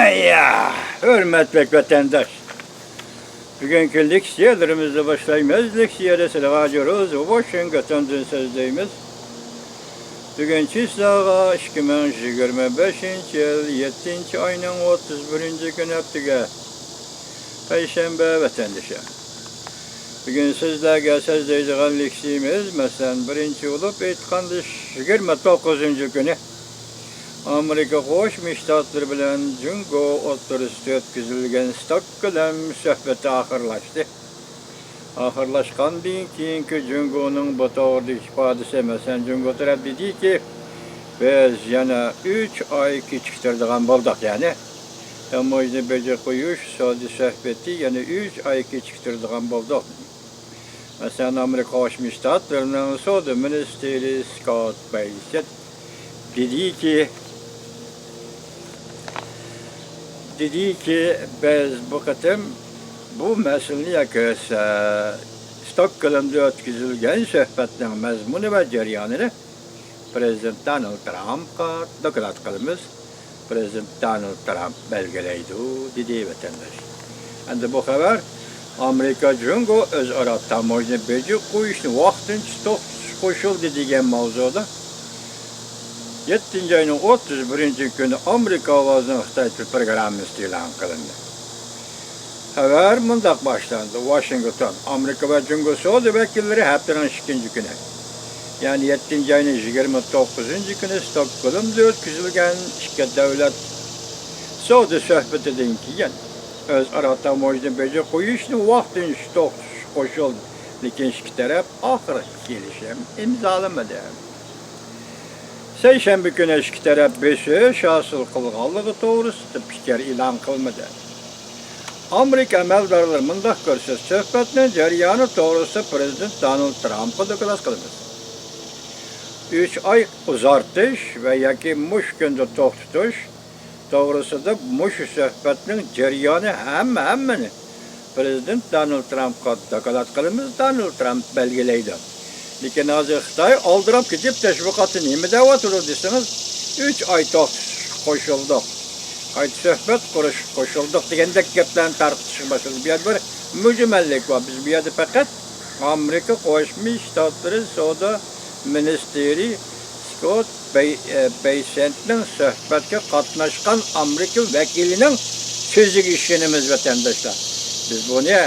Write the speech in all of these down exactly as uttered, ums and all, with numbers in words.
ئەييا، ھۆرمەتلىك ۋەتەنداش! بۈگۈنكى لېكسىيەلىرىمىزنى باشلايمىز. لېكسىيەدە سىلىغا جۇرۇز ۋاشىنگتوندىن سۆزلەيمىز. بۈگۈن چىسلاغا ئىككى مىڭ يىگىرمە بەشىنچى يىل يەتتىنچى ئاينىڭ ئوتتۇز بىرىنچى كۈنى ھەپتىگە پەيشەنبە ۋەتەندىشى. بۈگۈن سىزلەرگە سۆزلەيدىغان لېكسىيىمىز، مەسىلەن، بىرىنچى بولۇپ ئېيتقاندا، يىگىرمە توققۇزىنچى كۈنى ئامېرىكا قوشما شتاتلىرى بىلەن جۇڭگو ئوتتۇرىسىدا ئۆتكۈزۈلگەن ستوكگولم سۆھبىتى ئاخىرلاشتى. ئاخىرلاشقاندىن كېيىنكى جۇڭگونىڭ بۇ توغرىدىكى ئىپادىسى، مەسىلەن، جۇڭگو تەرەپ دېدىكى، بىز يەنە ئۈچ ئاي كېچىكتۈرىدىغان بولدۇق، يەنى تاموژنا بېجى قويۇش سودا سۆھبىتى يەنە ئۈچ ئاي كېچىكتۈرىدىغان بولدۇق. مەسىلەن، ئامېرىكا قوشما شتاتلىرىنىڭ سودا مىنىستىرى سكوت بېيسېت دېدىكى، دېدىكى، بىز بۇ قېتىم بۇ مەسىلىنى ياكى ستوكگولمدا ئۆتكۈزۈلگەن سۆھبەتنىڭ مەزمۇنى ۋە جەريانىنى پىرېزىدېنت دونالد ترامپقا دوكلات قىلىمىز. پىرېزىدېنت دونالد ترامپ بەلگىلەيدۇ، دېدى ۋەتەنداش. ئەمدى بۇ خەۋەر ئامېرىكا جۇڭگو ئۆزئارا تاموژنا بېجى قويۇشنى ۋاقتىنچە توختىتىش قوشۇلدى دېگەن ماۋزۇدا يەتتىنچى ئاينىڭ ئوتتۇز بىرىنچى كۈنى ئامېرىكا ئاۋازىنىڭ خىتاي تىل پروگراممىسىدا ئېلان قىلىندى. خەۋەر مۇنداق باشلاندى: ۋاشىنگتون، ئامېرىكا ۋە جۇڭگو سودا ۋەكىللىرى ھەپتىنىڭ ئىككىنچى كۈنى، يەنى يەتتىنچى ئاينىڭ يىگىرمە توققۇزىنچى كۈنى ستوكگولمدا ئۆتكۈزۈلگەن ئىككى دۆلەت سودا سۆھبىتىدىن كېيىن، ئۆزئارا تاموژنا بېجى قويۇشنى ۋاقتىنچە توختىتىش قوشۇلدى، لېكىن ئىككى تەرەپ ئاخىرقى كېلىشىم ئىمزالىمىدى. سەيشەنبە كۈنى ئىككى تەرەپ بېسىش ھاسىل قىلغانلىقى توغرىسىدا پىكىر ئېلان قىلمىدى. ئامېرىكا ئەمەلدارلىرى مۇنداق كۆرسە، سۆھبەتنىڭ جەريانى توغرىسىدا پىرېزىدېنت دونالد ترامپقا دوكلات قىلىمىز. ئۈچ ئاي ئۇزارتىش ۋە ياكى مۇشۇ كۈندە توختىتىش توغرىسىدا مۇشۇ سۆھبەتنىڭ جەريانى ھەممە، ھەممىنى پىرېزىدېنت دونالد ترامپقا دوكلات قىلىمىز، دونالد ترامپ بەلگىلەيدۇ. لېكىن ھازىر خىتاي ئالدىراپ كېتىپ، تەشۋىقاتتا نېمە دەۋاتىدۇ دېسىڭىز، ئۈچ ئاي توختىتىش قوشۇلدۇق، قايتا سۆھبەت قۇرۇش قوشۇلدۇق دېگەندەك گەپلەرنى تارقىتىشقا باشلىدى. بۇ يەردە بىر مۈجمەللىك بار. بىز بۇ يەردە پەقەت ئامېرىكا قوشما شتاتلىرى سودا مىنىستىرى سكوت بەي-، ئە، بەيسەنتنىڭ سۆھبەتكە قاتناشقان ئامېرىكا ۋەكىلىنىڭ سۆزىگە ئىشىنىمىز، ۋەتەنداشلار. بىز بۇنى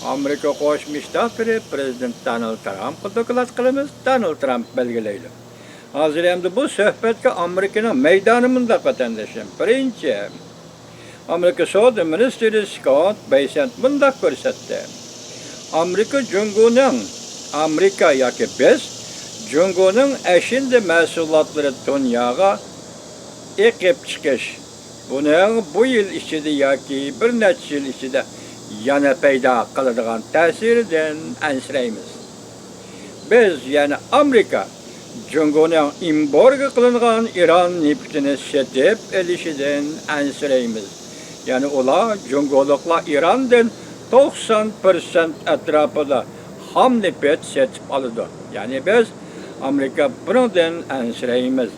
ئامېرىكا قوشما شتاتلىرى پىرېزىدېنت دونالد ترامپقا دوكلات قىلىمىز، دونالد ترامپ بەلگىلەيدۇ. ھازىر ئەمدى بۇ سۆھبەتكە ئامېرىكىنىڭ مەيدانى مۇنداق، ۋەتەنداشلىرىم. بىرىنچى، ئامېرىكا سودا مىنىستىرى سكوت بەيسەنت مۇنداق كۆرسەتتى: ئامېرىكا جۇڭگونىڭ، ئامېرىكا ياكى بىز جۇڭگونىڭ ئەشىندە مەھسۇلاتلىرى دۇنياغا ئېقىپ چىقىش، بۇنىڭ بۇ يىل ئىچىدە ياكى بىر نەچچە يىل ئىچىدە يەنە پەيدا قىلىدىغان تەسىرىدىن ئەنسىرەيمىز. بىز، يەنى ئامېرىكا، جۇڭگونىڭ ئېمبارگو قىلىنغان ئىران نېفىتىنى سېتىپ ئېلىشىدىن ئەنسىرەيمىز. يەنى ئۇلار، جۇڭگولۇقلار ئىراندىن توقسان پىرسەنت ئەتراپىدا خام نېفىت سېتىپ ئالىدۇ. يەنى بىز، ئامېرىكا، بۇنىڭدىن ئەنسىرەيمىز.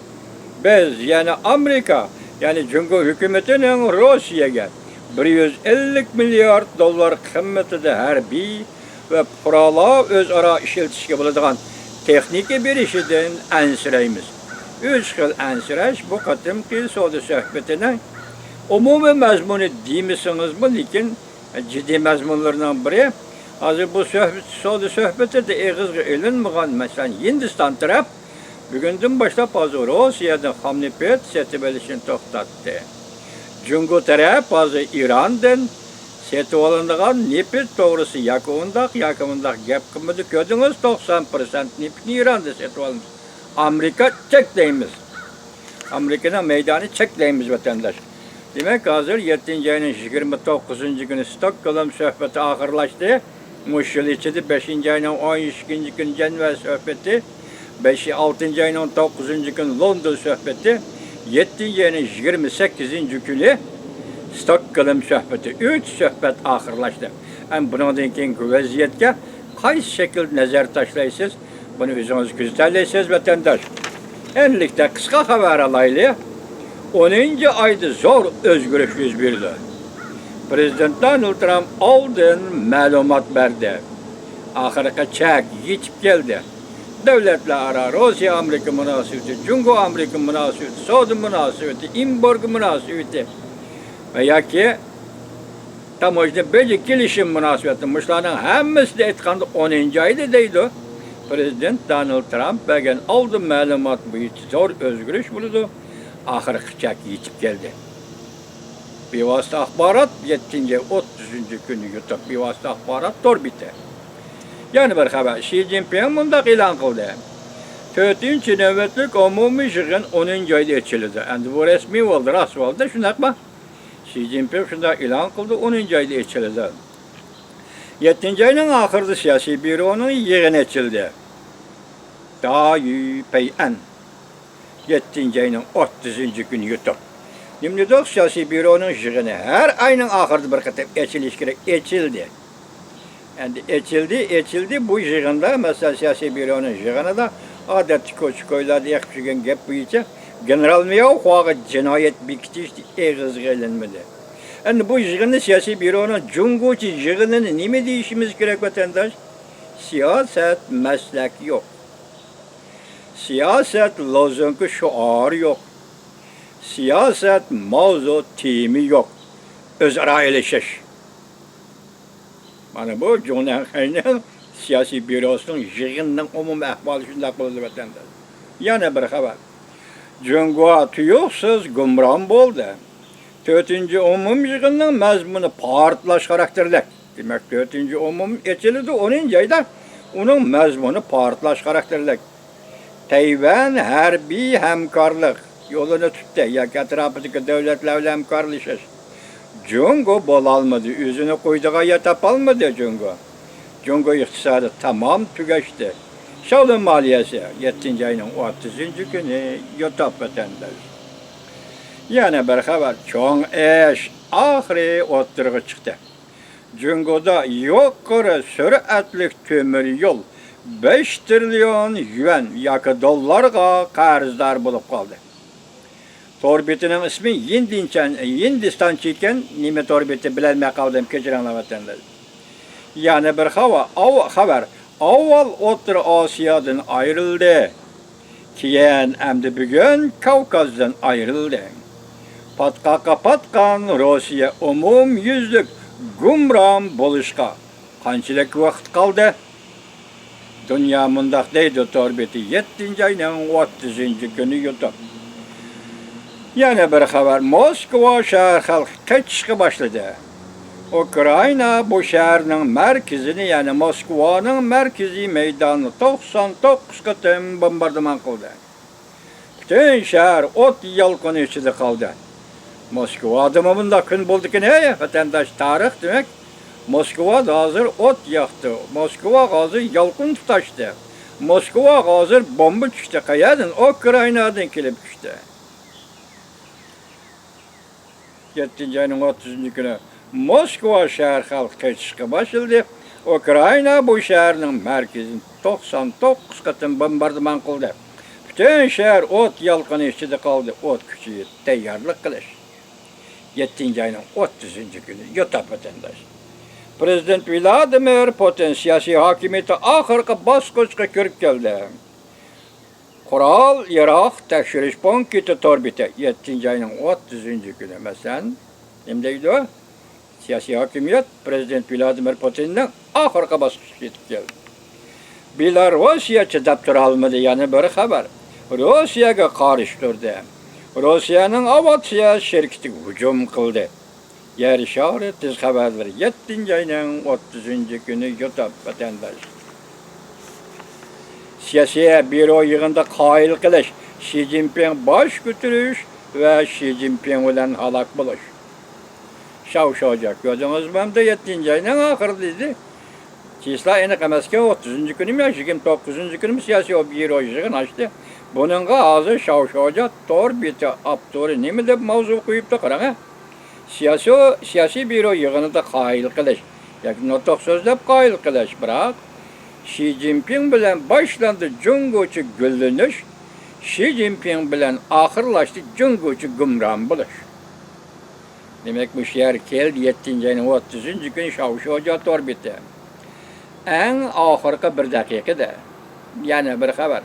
بىز، يەنى ئامېرىكا، يەنى جۇڭگو ھۆكۈمىتىنىڭ روسىيەگە بىر يۈز ئەللىك مىليارد دوللار قىممىتىدە ھەربىي ۋە پۇقرالار ئۆزئارا ئىشلىتىشكە بولىدىغان تېخنىكا بېرىشىدىن ئەنسىرەيمىز. ئۈچ خىل ئەنسىرەش بۇ قېتىمقى سودا سۆھبىتىنىڭ ئومۇمىي مەزمۇنى دېمىسىڭىزمۇ، لېكىن جىددىي مەزمۇنلىرىنىڭ بىرى. ھازىر بۇ سۆھبىتى، سودا سۆھبىتىدە ئېغىزغا ئېلىنمىغان، مەسىلەن، ھىندىستان تەرەپ بۈگۈندىن باشلاپ ھازىر روسىيەدىن خام نېفىت سېتىۋېلىشنى توختاتتى. جۇڭگو تەرەپ ھازىر ئىراندىن سېتىۋالىنىدىغان نېفىت توغرىسىدا ياكى ئۇنداق، ياكى مۇنداق گەپ قىلمىدى. كۆردىڭىز، توقسان پىرسەنت نېفىتنى ئىراندىن سېتىۋالىمىز. ئامېرىكا چەكلەيمىز. ئامېرىكىنىڭ مەيدانى چەكلەيمىز، ۋەتەنداش. دېمەك، ھازىر يەتتىنچى ئاينىڭ يىگىرمە توققۇزىنچى كۈنى ستوكگولم سۆھبىتى ئاخىرلاشتى. مۇشۇ يىل ئىچىدە بەشىنچى ئاينىڭ ئون ئىككىنچى كۈنى جەنۋە سۆھبىتى، بەش، ئالتىنچى ئاينىڭ توققۇزىنچى كۈنى لوندون سۆھبىتى، يەتتىنچى ئاينىڭ يىگىرمە سەككىزىنچى كۈنى ستوكگولم سۆھبىتى. ئۈچ سۆھبەت ئاخىرلاشتى. ئەمما بۇنىڭدىن كېيىنكى ۋەزىيەتكە قايسى شەكىلدە نەزەر تاشلايسىز؟ بۇنى ئۆزىڭىز كۆزىتەلەيسىز، ۋەتەنداش. ئەنلىكتە قىسقا خەۋەر ئالايلى. ئونىنچى ئايدا زور ئۆزگىرىش يۈز بېرىدۇ. پىرېزىدېنت دونالد ترامپ ئالدىن مەلۇمات بەردى. ئاخىرقى چەك يېتىپ كەلدى. دۆلەتلەر ئارا روسىيە ئامېرىكا مۇناسىۋىتى، جۇڭگو ئامېرىكا مۇناسىۋىتى، سودا مۇناسىۋىتى، ئېمبارگو مۇناسىۋىتى ۋە ياكى تاموژنا بېيجىڭ كېلىشىم مۇناسىۋەتتە مۇشۇلارنىڭ ھەممىسىدە ئېيتقاندا ئونىنچى ئايدا دەيدۇ. پىرېزىدېنت دونالد ترامپ بەرگەن ئالدىن مەلۇمات بويىچە زور ئۆزگىرىش بولىدۇ. ئاخىرقى چەك يېتىپ كەلدى. بىۋاسىتە ئاخبارات، يەتتىنچى ئاي ئوتتۇزىنچى كۈنى يۇتۇپ، بىۋاسىتە ئاخبارات تور بېتى. يەنە بىر خەۋەر، شى جىنپىڭ مۇنداق ئېلان قىلدى: تۆتىنچى نۆۋەتلىك ئومۇمىي يىغىن ئونىنچى ئايدا ئېچىلىدۇ. ئەمدى بۇ رەسمىي بولدى، راست بولدى، شۇنداقمۇ؟ شى جىنپىڭ شۇنداق ئېلان قىلدى، ئونىنچى ئايدا ئېچىلىدۇ. يەتتىنچى ئاينىڭ ئاخىرىدا سىياسىي بيۇرونىڭ يىغىنى ئېچىلدى. دايۈ پەيئەن. يەتتىنچى ئاينىڭ ئوتتۇزىنچى كۈنى يۇتۇپ. نېمە دېدۇق؟ سىياسىي بيۇرونىڭ يىغىنى ھەر ئاينىڭ ئاخىرىدا بىر قېتىم ئېچىلىشى كېرەك. ئېچىلدى. ئەمدى ئېچىلدى، ئېچىلدى. بۇ يىغىندا، مەسىلەن، سىياسىي بيۇرونىڭ يىغىنىدا ئادەتتە كوچا-كويلاردا ئېقىپ يۈرگەن گەپ بويىچە گېنېرال مياۋخۇاغا جىنايەت بېكىتىش ئېغىزغا ئېلىنمىدى. ئەمدى بۇ يىغىننى سىياسىي بيۇرونىڭ جۇڭگوچە يىغىنىنى نېمە دېيىشىمىز كېرەك، ۋەتەنداش؟ سىياسەت مەسلەك يوق. سىياسەت لوزۇنكا شوئار يوق. سىياسەت ماۋزۇ تېما يوق. ئۆزئارا ئېلىشىش. مانا بۇ جۇڭنەنخەينىڭ سىياسىي بيۇروسىنىڭ يىغىنىنىڭ ئومۇمىي ئەھۋالى شۇنداق بولدى، ۋەتەنداش. يەنە بىر خەۋەر. جۇڭگو تۇيۇقسىز گۇمران بولدى. تۆتىنچى ئومۇمىي يىغىننىڭ مەزمۇنى پارتلاش خاراكتېرلىك. دېمەك، تۆتىنچى ئومۇم ئېچىلىدۇ ئونىنچى ئايدا، ئۇنىڭ مەزمۇنى پارتلاش خاراكتېرلىك. تەيۋەن ھەربىي ھەمكارلىق يولىنى تۇتتى ياكى ئەتراپىدىكى دۆلەتلەر بىلەن ھەمكارلىشىش. جۇڭگو بولالمىدى، ئۆزىنى قويىدىغان يەر تاپالمىدى جۇڭگو. جۇڭگو ئىقتىسادى تامام تۈگەشتى. شاۋلۇن مالىيەسى يەتتىنچى ئاينىڭ ئوتتۇزىنچى كۈنى يوتاپ ۋەتەنداش. يەنە بىر خەۋەر، چوڭ ئىش ئاخىرى ئوتتۇرىغا چىقتى. جۇڭگودا يۇقىرى سۈرئەتلىك تۆمۈر يول بەش تىرىليون يۈەن ياكى دوللارغا قەرزدار بولۇپ قالدى. تور بېتىنىڭ ئىسمى ھىندىنچان-، ھىندىستانچە ئىكەن، نېمە تور بېتى بىلەلمەي قالدىم، كەچۈرۈڭلار ۋەتەنداش. يەنە بىر خاۋا-، ئاۋ-، خەۋەر، ئاۋۋال ئوتتۇرا ئاسىيادىن ئايرىلدى. كېيىن ئەمدى بۈگۈن كاۋكازدىن ئايرىلدى. پاتقاققا پاتقان روسىيە ئومۇميۈزلۈك گۇمران بولۇشقا قانچىلىك ۋاقىت قالدى؟ دۇنيا مۇنداق دەيدۇ تور بېتى يەتتىنچى ئاينىڭ ئوتتۇزىنچى كۈنى يۇتۇپ. يەنە بىر خەۋەر، موسكۋا شەھەر خەلقى قېچىشقا باشلىدى. ئۇكرائىنا بۇ شەھەرنىڭ مەركىزىنى، يەنى موسكۋانىڭ مەركىزىي مەيدانىنى توقسان توققۇز قېتىم بومباردىمان قىلدى. پۈتۈن شەھەر ئوت يالقۇنى ئىچىدە قالدى. موسكۋادىمۇ بۇنداق كۈن بولدىكىن، ھەي، ۋەتەنداش، تارىخ دېمەك. موسكۋادا ھازىر ئوت ياقتى. موسكۋاغا ھازىر يالقۇن تۇتاشتى. موسكۋاغا ھازىر بومبا چۈشتى. قەيەردىن؟ ئۇكرائىنادىن كېلىپ چۈشتى. يەتتىنچى ئاينىڭ ئوتتۇزىنچى كۈنى موسكۋا شەھەر خەلقى قېچىشقا باشلىدى. ئۇكرائىنا بۇ شەھەرنىڭ مەركىزىنى توقسان توققۇز قېتىم بومباردىمان قىلدى. پۈتۈن شەھەر ئوت يالقۇنى ئىچىدە قالدى. ئوت كۈچىيىپ تەييارلىق قىلىش. يەتتىنچى ئاينىڭ ئوتتۇزىنچى كۈنى يوتاپ ۋەتەنداش. پىرېزىدېنت ۋلادىمىر پۇتىن سىياسىي ھاكىمىيىتى ئاخىرقى باسقۇچقا كىرىپ كەلدى. قورال ياراغ تەكشۈرۈش پونكىتى تور بېتى، يەتتىنچى ئاينىڭ ئوتتۇزىنچى كۈنى، مەسىلەن، نېمە دەيدۇ؟ سىياسىي ھاكىمىيەت پىرېزىدېنت ۋلادىمىر پۇتىننىڭ ئاخىرقى باسقۇچىغا يېتىپ كەلدى. بېلاروسىيە چىداپ تۇرالمىدى، يەنە بىر خەۋەر. روسىيەگە قارشى تۇردى. روسىيەنىڭ ئاۋىئاتسىيە شىركىتىگە ھۇجۇم قىلدى. يەر شارى تېز خەۋەرلىرى، يەتتىنچى ئاينىڭ ئوتتۇزىنچى كۈنى يوتاپ ۋەتەنداش. سىياسىي بيۇرو يىغىنىدا قايىل قىلىش، شى جىنپىڭ باش كۆتۈرۈش ۋە شى جىنپىڭ بىلەن ھالاك بولۇش. شاۋ شاۋجا، كۆردىڭىزمۇ، ئەمدى يەتتىنچى ئاينىڭ ئاخىرىدا ئىدى. چىسلا ئېنىق ئەمەسكەن، ئوتتۇزىنچى كۈنىمۇ يا يىگىرمە توققۇزىنچى كۈنىمۇ سىياسىي بيۇرو يىغىن ئاچتى. بۇنىڭغا ھازىر شاۋ شاۋجا تور بېتى ئاپتورى نېمە دەپ ماۋزۇ قويۇپتۇ، قاراڭە. سىياسىي، سىياسىي بيۇرو يىغىنىدا قايىل قىلىش ياكى نۇتۇق سۆزلەپ قايىل قىلىش، بىراق شى جىنپىڭ بىلەن باشلاندى جۇڭگوچە گۈللىنىش، شى جىنپىڭ بىلەن ئاخىرلاشتى جۇڭگوچە گۇمران بولۇش. دېمەك، مۇشۇ يەرگە كەلدى، يەتتىنچى ئاينىڭ ئوتتۇزىنچى كۈنى شاۋشۇجيا تور بېتى. ئەڭ ئاخىرقى بىر دەقىقىدە يەنە بىر خەۋەر.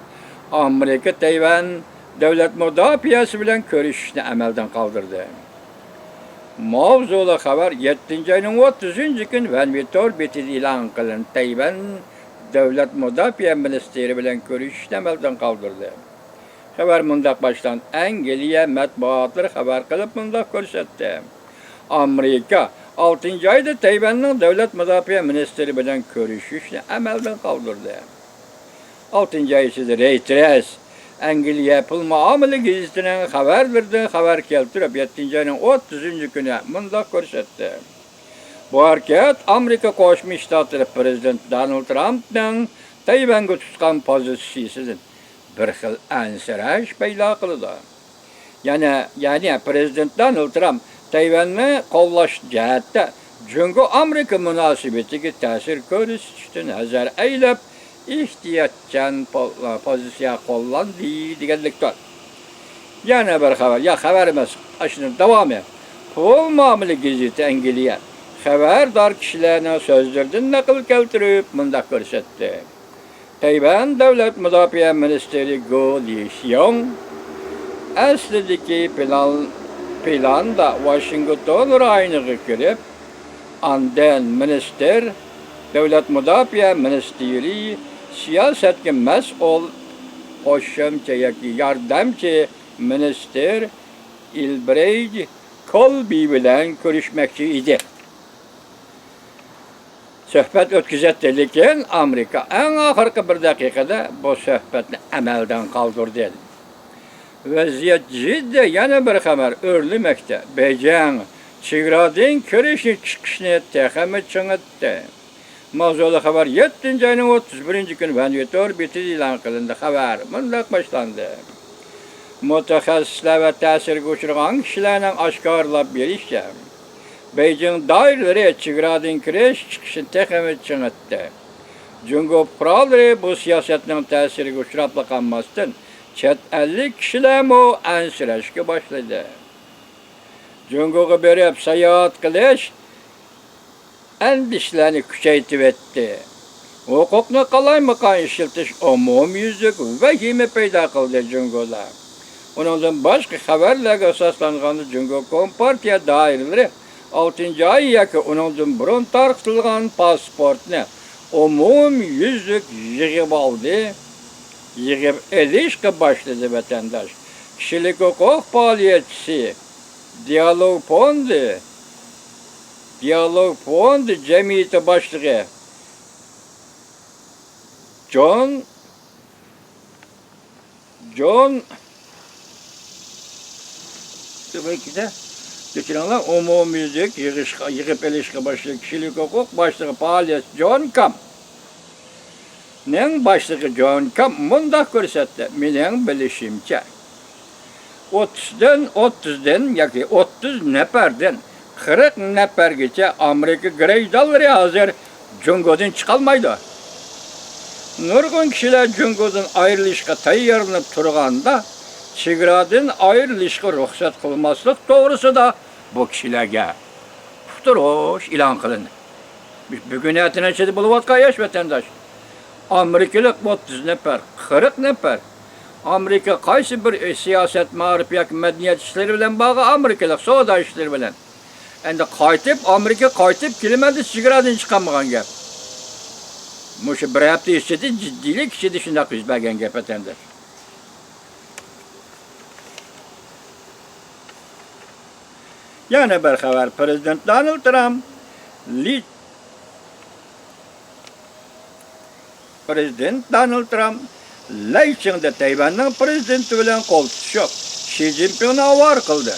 ئامېرىكا تەيۋەن دۆلەت مۇداپىئەسى بىلەن كۆرۈشۈشنى ئەمەلدىن قالدۇردى. ماۋزۇلۇق خەۋەر يەتتىنچى ئاينىڭ ئوتتۇزىنچى كۈنى ۋەنۋى تور بېتىدە ئېلان قىلىندى. تەيۋەن دۆلەت مۇداپىئە مىنىستىرى بىلەن كۆرۈشۈشنى ئەمەلدىن قالدۇردى. خەۋەر مۇنداق باشلاندى. ئەنگلىيە مەتبۇئاتلىرى خەۋەر قىلىپ مۇنداق كۆرسەتتى. ئامېرىكا ئالتىنچى ئايدا تەيۋەننىڭ دۆلەت مۇداپىئە مىنىستىرى بىلەن كۆرۈشۈشنى ئەمەلدىن قالدۇردى. ئالتىنچى ئاي ئىچىدە رېيتېرس ئەنگلىيە پۇل مۇئامىلە گېزىتىنىڭ خەۋەرلىرىدىن خەۋەر كەلتۈرۈپ، يەتتىنچى ئاينىڭ ئوتتۇزىنچى كۈنى مۇنداق كۆرسەتتى. بۇ ھەرىكەت ئامېرىكا قوشما شتاتلىرى پىرېزىدېنتى دونالد ترامپنىڭ تەيۋەنگە تۇتقان پوزىتسىيىسىدىن بىر خىل ئەنسىرەش پەيدا قىلىدۇ. يەنە، يەنى پىرېزىدېنت دونالد ترامپ تەيۋەننى قوللاش جەھەتتە جۇڭگو ئامېرىكا مۇناسىۋىتىگە تەسىر كۆرسىتىشتىن ھەزەر ئەيلەپ، ئېھتىياتچان پو-، پوزىتسىيە قوللاندى دېگەنلىكتۇر. يەنە بىر خەۋەر، يا خەۋەر ئەمەس، ئاشۇنىڭ داۋامى. پۇل مۇئامىلە گېزىتى ئەنگلىيە خەۋەردار كىشىلەرنىڭ سۆزلىرىدىن نەقىل كەلتۈرۈپ مۇنداق كۆرسەتتى. تەيۋەن دۆلەت مۇداپىئە مىنىستىرى گو لىشيوڭ ئەسلىدىكى پىلان، پىلاندا ۋاشىنگتون رايونىغا كىرىپ، ئاندىن مىنىستىر، دۆلەت مۇداپىئە مىنىستىرى، سىياسەتكە مەسئۇل قوشۇمچە ياكى ياردەمچى مىنىستىر ئىلبرېيد كولبى بىلەن كۆرۈشمەكچى ئىدى. سۆھبەت ئۆتكۈزەتتى، لېكىن ئامېرىكا ئەڭ ئاخىرقى بىر دەقىقىدە بۇ سۆھبەتنى ئەمەلدىن قالدۇردى. ۋەزىيەت جىددىي، يەنە بىر خەۋەر ئۆرلىمەكتە. بېيجىڭ چېگرادىن كىرىشنى، چىقىشنى تېخىمۇ چىڭىتتى. ماۋزۇلۇق خەۋەر يەتتىنچى ئاينىڭ ئوتتۇز بىرىنچى كۈنى ۋەنۋى تور بېتىدە ئېلان قىلىندى. خەۋەر مۇنداق باشلاندى. مۇتەخەسسىسلەر ۋە تەسىرگە ئۇچرىغان كىشىلەرنىڭ ئاشكارىلاپ بېرىشىچە، بېيجىڭ دائىرىلىرى چېگرادىن كىرىش چىقىشنى تېخىمۇ چىڭىتتى. جۇڭگو پۇقرالىرى بۇ سىياسەتنىڭ تەسىرىگە ئۇچراپلا قالماستىن، چەت ئەللىك كىشىلەرمۇ ئەنسىرەشكە باشلىدى. جۇڭگوغا بېرىپ ساياھەت قىلىش ئەندىشىلەرنى كۈچەيتىۋەتتى. ھوقۇقنى قالايمىقان ئىشلىتىش ئومۇميۈزلۈك ۋەھىمە پەيدا قىلدى جۇڭگودا. ئۇنىڭدىن باشقا خەۋەرلەرگە ئاساسلانغاندا، جۇڭگو كومپارتىيە دائىرىلىرى ئالتىنچى ئاي ياكى ئۇنىڭدىن بۇرۇن تارقىتىلغان پاسپورتنى ئومۇميۈزلۈك يىغىۋالدى، يىغىپ ئېلىشقا باشلىدى ۋەتەنداش. كىشىلىك ھوقۇق پائالىيەتچىسى، دىئالوگ فوندى، دىئالوگ فوندى جەمئىيىتى باشلىقى جون، جون، كەچۈرۈڭلار، ئومۇميۈزلۈك يىغىشقا، يىغىپ ئېلىشقا باشلىدى. كىشىلىك ھوقۇق باشلىقى پائالىيەتچى جون كام. نىڭ باشلىقى جون كام مۇنداق كۆرسەتتى، مېنىڭ بىلىشىمچە، ئوتتۇزدىن، ئوتتۇزدىن ياكى ئوتتۇز نەپەردىن قىرىق نەپەرگىچە ئامېرىكا گىرەيدانلىرى ھازىر جۇڭگودىن چىقالمايدۇ. نۇرغۇن كىشىلەر جۇڭگودىن ئايرىلىشقا تەييارلىنىپ تۇرغاندا، چېگرادىن ئايرىلىشقا رۇخسەت قىلماسلىق توغرىسىدا بۇ كىشىلەرگە ئۇقتۇرۇش ئېلان قىلىندى. بۈگۈن ئەتىنىڭ ئىچىدە بولۇۋاتقان ئىش، ۋەتەنداش. ئامېرىكىلىق ئوتتۇز نەپەر، قىرىق نەپەر. ئامېرىكا قايسى بىر سىياسەت، مائارىپ ياكى مەدەنىيەت ئىشلىرى بىلەن بارغان، ئامېرىكىلىق سودا ئىشلىرى بىلەن. ئەمدى قايتىپ، ئامېرىكا قايتىپ كېلىمەن دېسە، چېگرادىن چىقالمىغان گەپ. مۇشۇ بىر ھەپتە ئىچىدە، جىددىيلىك ئىچىدە شۇنداق يۈز بەرگەن گەپ، ۋەتەنداش. يەنە بىر خەۋەر، پىرېزىدېنت دونالد ترامپ لى، پىرېزىدېنت دونالد ترامپ لەيچىڭدە تەيۋەننىڭ پىرېزىدېنتى بىلەن قول تۇتۇشۇپ، شى جىنپىڭنى ئاۋارە قىلدى.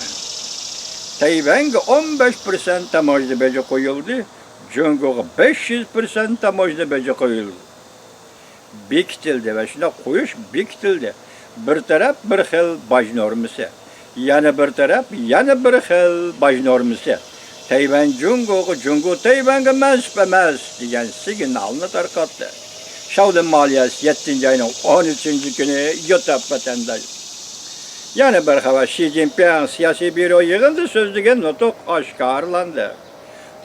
تەيۋەنگە ئون بەش پىرسەنت تاموژنا بېجى قويۇلدى، جۇڭگوغا بەش يۈز پىرسەنت تاموژنا بېجى قويۇلدى. بېكىتىلدى ۋە شۇنداق قويۇش بېكىتىلدى. بىر تەرەپ بىر خىل باج نورمىسى، يەنە بىر تەرەپ يەنە بىر خىل باج نورمىسى. تەيۋەن جۇڭگوغا، جۇڭگو تەيۋەنگە مەنسۇپ ئەمەس دېگەن سىگنالنى تارقاتتى. شاۋلىن مالىيەسى يەتتىنچى ئاينىڭ ئون ئۈچىنچى كۈنى يوتاپ ۋەتەنداش. يەنە بىر خەۋەر، شى جىنپىڭ سىياسىي بيۇرو يىغىنىدا سۆزلىگەن نۇتۇق ئاشكارىلاندى.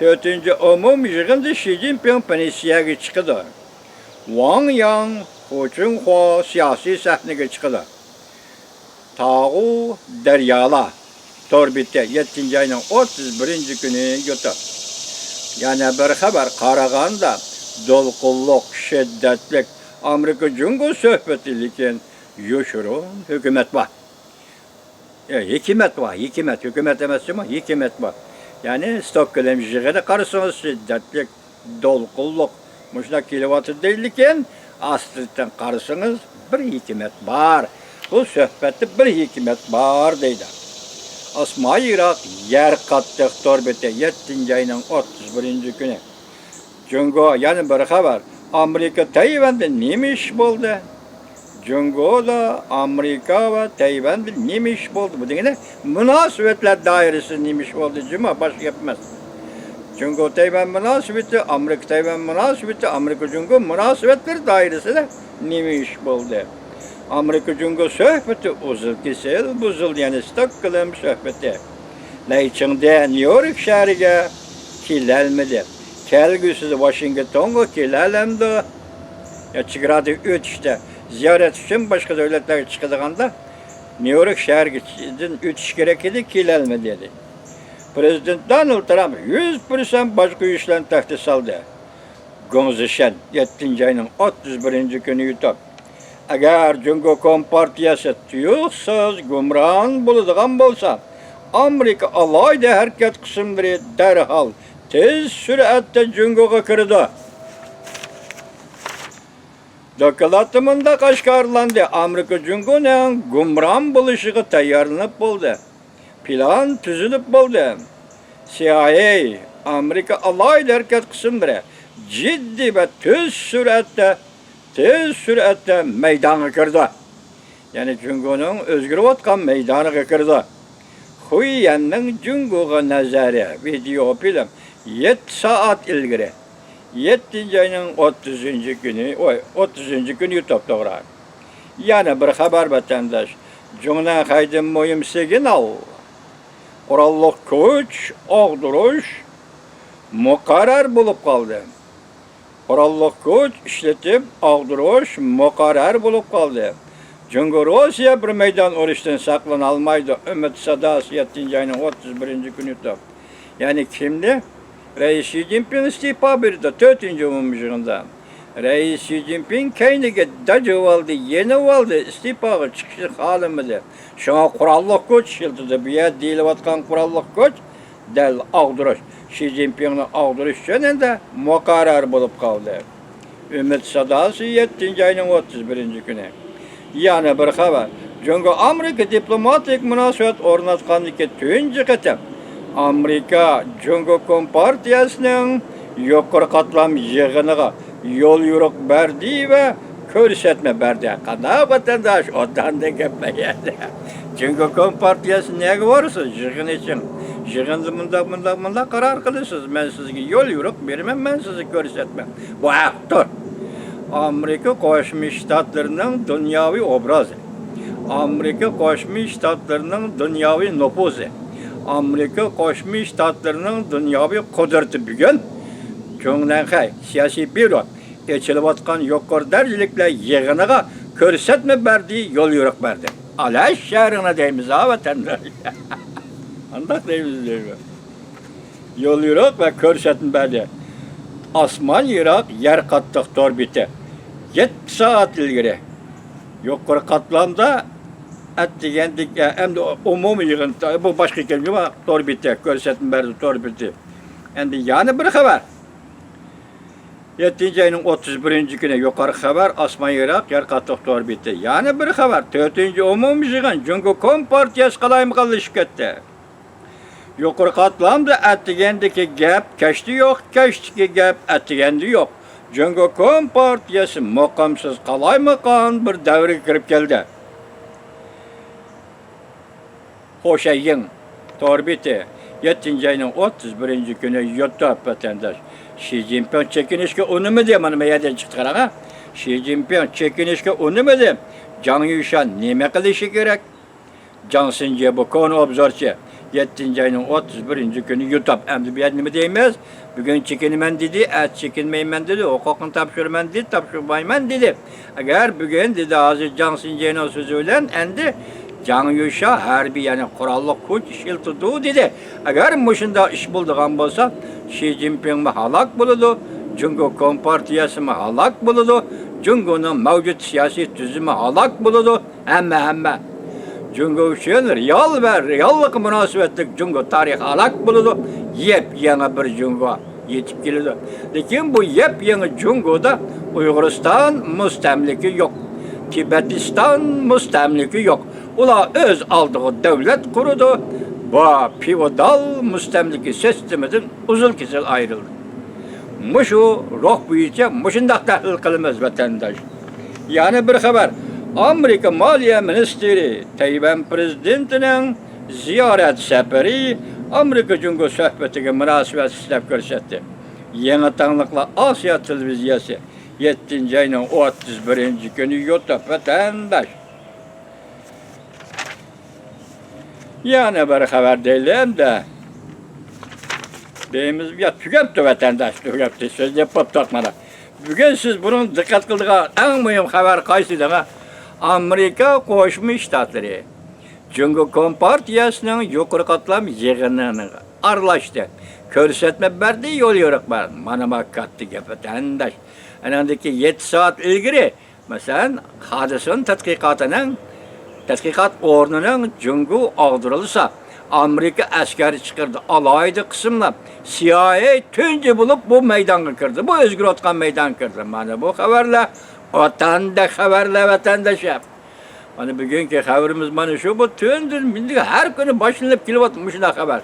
تۆتىنچى ئومۇمىي يىغىندا شى جىنپىڭ پېنسىيەگە چىقىدۇ. ۋاڭ ياڭ، خۇ چىڭخۇا سىياسىي سەھنىگە چىقىدۇ. تاغۇ دەريالار تور بېتى يەتتىنچى ئاينىڭ ئوتتۇز بىرىنچى كۈنى يوتاپ. يەنە بىر خەۋەر، قارىغاندا دولقۇنلۇق، شىددەتلىك ئامېرىكا جۇڭگو سۆھبىتى، لېكىن يوشۇرۇن ھۆكۈمەت بار. ئە، ھېكمەت بار، ھېكمەت، ھۆكۈمەت ئەمەس جۇمۇ، ھېكمەت بار. يەنى ستوكگولم يىغىنى قارىسىڭىز، شىددەتلىك، دولقۇنلۇق مۇشۇنداق كېلىۋاتىدۇ دەيدىكەن، ئاستىدىن قارىسىڭىز بىر ھېكمەت بار. بۇ سۆھبەتتە بىر ھېكمەت بار دەيدۇ. ئاسمان يىراق، يەر قاتتىق تور بېتى يەتتىنچى ئاينىڭ ئوتتۇز بىرىنچى كۈنى. جۇڭگو يەنە بىر خەۋەر. ئامېرىكا تەيۋەندە نېمە ئىش بولدى؟ جۇڭگودا ئامېرىكا ۋە تەيۋەندە نېمە ئىش بولدى؟ بۇ دېگىنى مۇناسىۋەتلەر دائىرىسىدە نېمە ئىش بولدى؟ جۇمۇ، باشقا گەپ ئەمەس. جۇڭگو تەيۋەن مۇناسىۋىتى، ئامېرىكا تەيۋەن مۇناسىۋىتى، ئامېرىكا جۇڭگو مۇناسىۋەتلىرى دائىرىسىدە نېمە ئىش بولدى؟ ئامېرىكا جۇڭگو سۆھبىتى ئۇزۇل كېسىل بۇزۇلدى، يەنى ستوكگولم سۆھبىتى. لەي چىڭدې نيۇ يورك شەھىرىگە كېلەلمىدى. كەلگۈسىدە ۋاشىنگتونغا كېلەلەمدۇ؟ يا چېگرادىن ئۆتۈشتە زىيارەت ئۈچۈن باشقا دۆلەتلەرگە چىقىدىغاندا نيۇ يورك شەھىرىدىن ئۆتۈش كېرەك ئىدى، كېلەلمىدى دېدى. پرېزىدېنت دونالد ترامپ يۈز پىرسەنت باج قويۇش بىلەن تەھدىت سالدى. گوڭ زىشەن يەتتىنچى ئاينىڭ ئوتتۇز بىرىنچى كۈنى يۇتۇپ، ئەگەر جۇڭگو كومپارتىيەسى تۇيۇقسىز گۇمران بولىدىغان بولسا، ئامېرىكا ئالاھىدە ھەرىكەت قىسىملىرى دەرھال تېز سۈرئەتتە جۇڭگوغا كىرىدۇ. دوكلاتتا مۇنداق ئاشكارىلاندى، ئامېرىكا جۇڭگونىڭ گۇمران بولۇشىغا تەييارلىنىپ بولدى. پىلان تۈزۈلۈپ بولدى. سى ئاي ئەي، ئامېرىكا ئالاھىدە ھەرىكەت قىسىملىرى جىددىي ۋە تېز سۈرئەتتە، تېز سۈرئەتتە مەيدانغا كىرىدۇ. يەنى جۇڭگونىڭ ئۆزگىرىۋاتقان مەيدانىغا كىرىدۇ. خۇييەننىڭ جۇڭگوغا نەزەرى ۋىدېئو فىلىم يەتتە سائەت ئىلگىرى. يەتتىنچى ئاينىڭ ئوتتۇزىنچى كۈنى، ۋاي، ئوتتۇزىنچى كۈنى يۇتۇپ توغرا. يەنە بىر خەۋەر، ۋەتەنداش. جۇڭنەنخەيدىن مۇھىم سىگنال. قوراللىق كۈچ ئاغدۇرۇش مۇقەررەر بولۇپ قالدى. قوراللىق كۈچ ئىشلىتىپ ئاغدۇرۇش مۇقەررەر بولۇپ قالدى. جۇڭگو روسىيە بىر مەيدان ئۇرۇشتىن ساقلىنالمايدۇ. ئۈمىد ساداسى يەتتىنچى ئاينىڭ ئوتتۇز بىرىنچى كۈنى يۇتۇپ. يەنى كىمنى؟ رەئىس شى جىنپىڭ ئىستېپا بېرىدۇ، تۆتىنچى ئومۇمىي يىغىندا. رەئىس شى جىنپىڭ كەينىگە داجىۋالدى، يېنىۋالدى، ئىستېپاغا چىقىشنى خالىمىدى. شۇڭا قوراللىق كۈچ ئىشلىتىدۇ. بۇ يەردە دېيىلىۋاتقان قوراللىق كۈچ دەل ئاغدۇرۇش. شى جىنپىڭنى ئاغدۇرۇش ئۈچۈن ئەمدى مۇقەررەر بولۇپ قالدى. ئۈمىد ساداسى يەتتىنچى ئاينىڭ ئوتتۇز بىرىنچى كۈنى. يەنە بىر خەۋەر. جۇڭگو ئامېرىكا دىپلوماتىك مۇناسىۋەت ئورناتقاندىكى تۇنجى قېتىم ئامېرىكا جۇڭگو كومپارتىيەسىنىڭ يۇقىرى قاتلام يىغىنىغا يول يورۇق بەردى ۋە كۆرسەتمە بەردى. قانداق ۋەتەنداش، ئوبدان دېگەن بەيەردە. جۇڭگو كومپارتىيەسى نەگە بارىسىز؟ يىغىن ئېچىڭ. يىغىندا مۇنداق، مۇنداق، مۇنداق قارار قىلىسىز. مەن سىزگە يول يورۇق بېرىمەن، مەن سىزگە كۆرسەتمە. بۇ ھەقتۇر. ئامېرىكا قوشما شتاتلىرىنىڭ دۇنياۋى ئوبرازى. ئامېرىكا قوشما شتاتلىرىنىڭ دۇنياۋى نوپۇزى. ئامېرىكا قوشما شتاتلىرىنىڭ دۇنياۋى قۇدرىتى بۈگۈن جۇڭنەنخەي سىياسىي بيۇرو ئېچىلىۋاتقان يۇقىرى دەرىجىلىكلەر يىغىنىغا كۆرسەتمە بەردى، يول يورۇق بەردى. ئالاش شەھىرىڭنى دەيمىز ھا، ۋەتەنداش. قانداق دەيمىز دەيمەن. يول يورۇق ۋە كۆرسەتمە بەردى. ئاسمان يىراق، يەر قاتتىق تور بېتى. يەتتە سائەت ئىلگىرى يۇقىرى قاتلامدا ئەتىگەندىكى، ئەمدى ئومۇمىي يىغىن، بۇ باشقا كەلگەن تور بېتى، كۆرسەتمە بەردى تور بېتى. ئەمدى يەنە بىر خەۋەر. يەتتىنچى ئاينىڭ ئوتتۇز بىرىنچى كۈنى يۇقىرى خەۋەر، ئاسمان يىراق، يەر قاتتىق تور بېتى. يەنە بىر خەۋەر، تۆتىنچى ئومۇمىي يىغىن، جۇڭگو كومپارتىيەسى قالايمىقانلىشىپ كەتتى. يۇقىرى قاتلامدا ئەتىگەندىكى گەپ كەچتە يوق، كەچتىكى گەپ ئەتىگەندە يوق. جۇڭگو كومپارتىيەسى مۇقىمسىز قالايمىقان بىر دەۋرگە كىرىپ كەلدى. خوشەييىڭ تور بېتى، يەتتىنچى ئاينىڭ ئوتتۇز بىرىنچى كۈنى يۇتۇپ ۋەتەنداش. شى جىنپىڭ چېكىنىشكە ئۇنىمىدى، مانا بۇ يەردىن چىقتى قاراڭ ھە. شى جىنپىڭ چېكىنىشكە ئۇنىمىدى. جاڭ يۈشيا نېمە قىلىشى كېرەك؟ جاڭ سىنجې، بۇ كونا ئوبزورچى، يەتتىنچى ئاينىڭ ئوتتۇز بىرىنچى كۈنى يۇتۇپ، ئەمدى بۇ يەردە نېمە دەيمىز؟ بۈگۈن چېكىنىمەن دېدى، ئەتە چېكىنمەيمەن دېدى، ھوقۇقنى تاپشۇرىمەن دېدى، تاپشۇرمايمەن دېدى. ئەگەر بۈگۈن دېدى، ھازىر جاڭ سىنجېنىڭ سۆزى بىلەن ئەمدى جاڭ يۈشيا ھەربىي، يەنى قوراللىق كۈچ ئىشلىتىدۇ دېدى. ئەگەر مۇشۇنداق ئىش بولىدىغان بولسا، شى جىنپىڭمۇ ھالاك بولىدۇ، جۇڭگو كومپارتىيەسىمۇ ھالاك بولىدۇ، جۇڭگونىڭ مەۋجۇت سىياسىي تۈزۈمى ھالاك بولىدۇ. ھەممە، ھەممە. جۇڭگو ئۈچۈن رېئال ۋە رېئاللىققا مۇناسىۋەتلىك جۇڭگو تارىخى ھالاك بولىدۇ. يېپيېڭى بىر جۇڭگو يېتىپ كېلىدۇ. لېكىن بۇ يېپيېڭى جۇڭگودا ئۇيغۇرىستان مۇستەملىكە يوق. تىبېتىستان مۇستەملىكە يوق. ئۇلار ئۆز ئالدىغا دۆلەت قۇرىدۇ. بۇ فېئودال مۇستەملىكە سىستېمىدىن ئۇزۇل-كېسىل ئايرىلدى. مۇشۇ روھ بويىچە مۇشۇنداق تەھلىل قىلىمىز، ۋەتەنداش. يەنە بىر خەۋەر. ئامېرىكا مالىيە مىنىستىرى تەيۋەن پىرېزىدېنتىنىڭ زىيارەت سەپىرى ئامېرىكا جۇڭگو سۆھبىتىگە مۇناسىۋەتلىك دەپ كۆرسەتتى. يېڭى تاڭلىقلار ئاسىيا تېلېۋىزىيەسى، يەتتىنچى ئاينىڭ ئوتتۇز بىرىنچى كۈنى يۇتۇپ، ۋەتەنداش. يەنە بىر خەۋەر دەيلى ئەمدى. دەيمىز، يا، تۈگەپتۇ ۋەتەنداش، تۈگەپتۇ. سۆزلەپ بوپتۇق مانا. بۈگۈن سىز بۇنىڭ دىققەت قىلىدىغان ئەڭ مۇھىم خەۋەر قايسى دېسە، ئامېرىكا قوشما شتاتلىرى جۇڭگو كومپارتىيەسىنىڭ يۇقىرى قاتلام يىغىنىغا ئارىلاشتى. كۆرسەتمە بەردى، يول يورۇق بەردى. مانا ما كاتتا گەپ ۋەتەنداش. ئەنىڭدىكى يەتتە سائەت ئىلگىرى مەسىلەن، خادىسۇن تەتقىقاتىنىڭ، تەتقىقات ئورنىنىڭ جۇڭگو ئاغدۇرۇلسا، ئامېرىكا ئەسكەر چىقىرىدۇ، ئالاھىدە قىسىملار، سىئايئېي تۇنجى بولۇپ بۇ مەيدانغا كىردى، بۇ ئۆزگىرىۋاتقان مەيدانغا كىردى. مانا بۇ خەۋەرلەر ۋەتەندە خەۋەرلەر، ۋەتەندەش. مانا بۈگۈنكى خەۋىرىمىز مانا شۇ، بۇ تۈندىن مىندىن ھەر كۈنى باشلىنىپ كېلىۋاتقان مۇشۇنداق خەۋەر.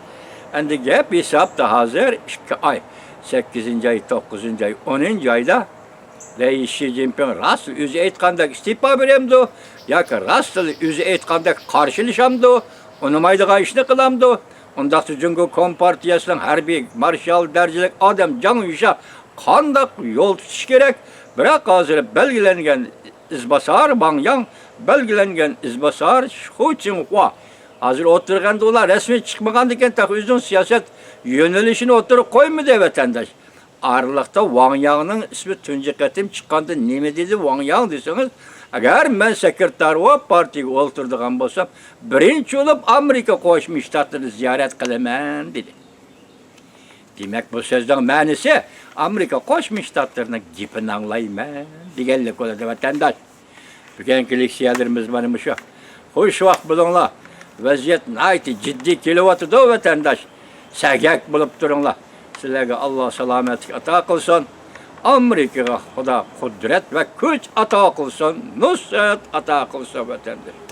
ئەمدى گەپ ھېسابتا ھازىر ئىككى ئاي، سەككىزىنچى ئاي، توققۇزىنچى ئاي، ئونىنچى ئايدا دەي شى جىنپىڭ راست ئۆزى ئېيتقاندەك ئىستېپا بېرەمدۇ ياكى راست ئۆزى ئېيتقاندەك قارشىلىشامدۇ؟ ئۇنىمايدىغان ئىشنى قىلامدۇ؟ ئۇنداقتا جۇڭگو كومپارتىيەسىنىڭ ھەربىي مارشال دەرىجىلىك ئادەم جاڭ يۈشيا قانداق يول تۇتۇش كېرەك؟ بىراق ھازىر بەلگىلەنگەن ئىزباسار ۋاڭ ياڭ، بەلگىلەنگەن ئىزباسار خۇ چىڭخۇا ھازىر ئوتتۇرىغا ئەمدى ئۇلار رەسمىي چىقمىغاندىكىن تېخى ئۆزىنىڭ سىياسەت يۆنىلىشىنى ئوتتۇرىغا قويمىدى ۋەتەنداش. ئارىلىقتا ۋاڭ ياڭنىڭ ئىسمى تۇنجى قېتىم چىققاندا نېمە دېدى ۋاڭ ياڭ دېسىڭىز، ئەگەر مەن سېكرېتار بولۇپ پارتىيىگە ئولتۇرىدىغان بولسام، بىرىنچى بولۇپ ئامېرىكا قوشما شتاتلىرىنى زىيارەت قىلىمەن دېدى. دېمەك، بۇ سۆزنىڭ مەنىسى ئامېرىكا قوشما شتاتلىرىنىڭ گېپىنى ئاڭلايمەن دېگەنلىك بولىدۇ، ۋەتەنداش. بۈگۈنكى لېكسىيەلىرىمىز مانا مۇشۇ. خۇشۋاق بولۇڭلار. ۋەزىيەت ناھايىتى جىددىي كېلىۋاتىدۇ، ۋەتەنداش. سەگەك بولۇپ تۇرۇڭلار. سىلەرگە ئاللا سالامەتلىك ئاتا قىلسۇن. ئامېرىكىغا خۇدا قۇدرەت ۋە كۈچ ئاتا قىلسۇن، نۇسرەت ئاتا قىلسۇن، ۋەتەنداش.